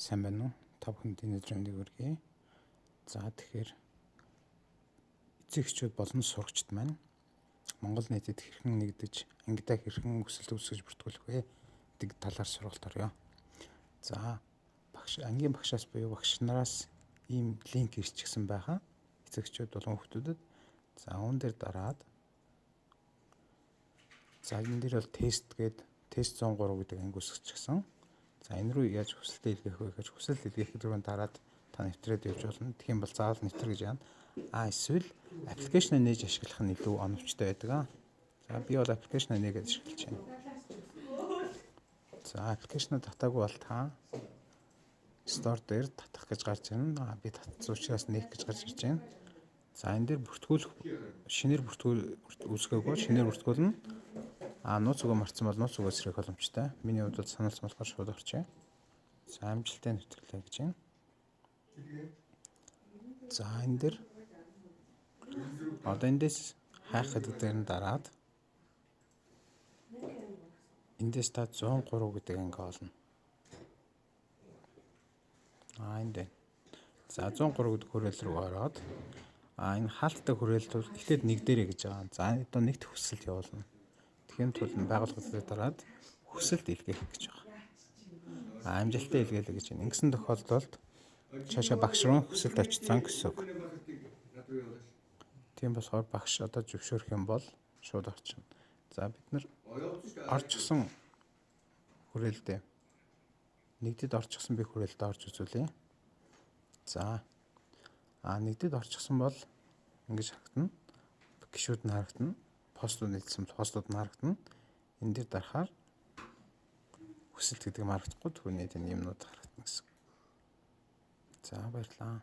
Сайн байна уу? Та бүхэнд энэ өдрийн мэндийг хүргэе. За, тэгэхээр эцэг эхчүүд болон сурагчид маань Монгол нийтэд хэрхэн нэгдэж, ангидаа хэрхэн хүсэлт үүсгэж бүртгүүлэх вэ гэдэг талаар сургалт оръё. За, багш, ангийн багшаас буюу багш нараас ийм линк ирчихсэн байгаа. Эцэг эхчүүд болон хүүхдүүдэд. За, үүн дээр дараад, за, энэ дээр бол тест гээд тест 103 гэдэг анги үүсгэчихсэн. За, энэ рүү яаж хүсэлтээ илгээх вэ гэж, хүсэлт илгээх рүү дараад та нэвтрээд явж болно. Тэгэх юм бол заавал нэвтэр гэж яана. А эсвэл application аа нээж ашиглах нь илүү оновчтой байдаг аа. За, би бол application аа нээгээд ашиглаж байна. За, application аа татаагүй бол та Store дээр татах гэж гарч ирнэ. А би татсан учраас нээх гэж гарч ирж байна. За, энэ дээр бүртгүүлэх, шинээр бүртгүүл үүсгээгүй, шинээр бүртгүүлнэ. А нууц үгээ мартсан бол нууц үгээ сэргээх боломжтой. Миний хувьд бол сануулсан болохоор шууд орчээ. За, амжилттай нэвтрлээ гэж байна. За, энэ дээр одоо эндээс хайх гэдэг дээр нь дараад эндээс та 103 гэдэг анги олно. А энд байна. За, 103 гэдэг хүрээлэл рүү ороод, а энэ хаалттай хүрээлэл бол эхлээд нэг дээрээ гэж байгаа. За, одоо нэгт хүсэлт явуулна. Тэгэхин тулд байгууллага дээр дараад хүсэлт илгээх гэж байгаа. А амжилттай илгээлээ гэж байна. Ингэсэн тохиолдолд цаашаа багш руу хүсэлт очсон гэсэн үг. Тийм болохоор багш одоо зөвшөөрөх юм бол шууд орчихно. За, бид нар орчихсон хүрээлдээ, нэгдэд орчихсон би хүрээлдээ орж үзүүлье. За, а нэгдэд орчихсон бол ингэж харагдана. Гишүүд нь харагдана. Постууд нийлсэн, постууд нь харагдана. Энэ дээр дарахаар хүсэлт гэдэг нь харагдахгүй, түүний энэ юмнууд харагдана гэсэн. За, баярлалаа.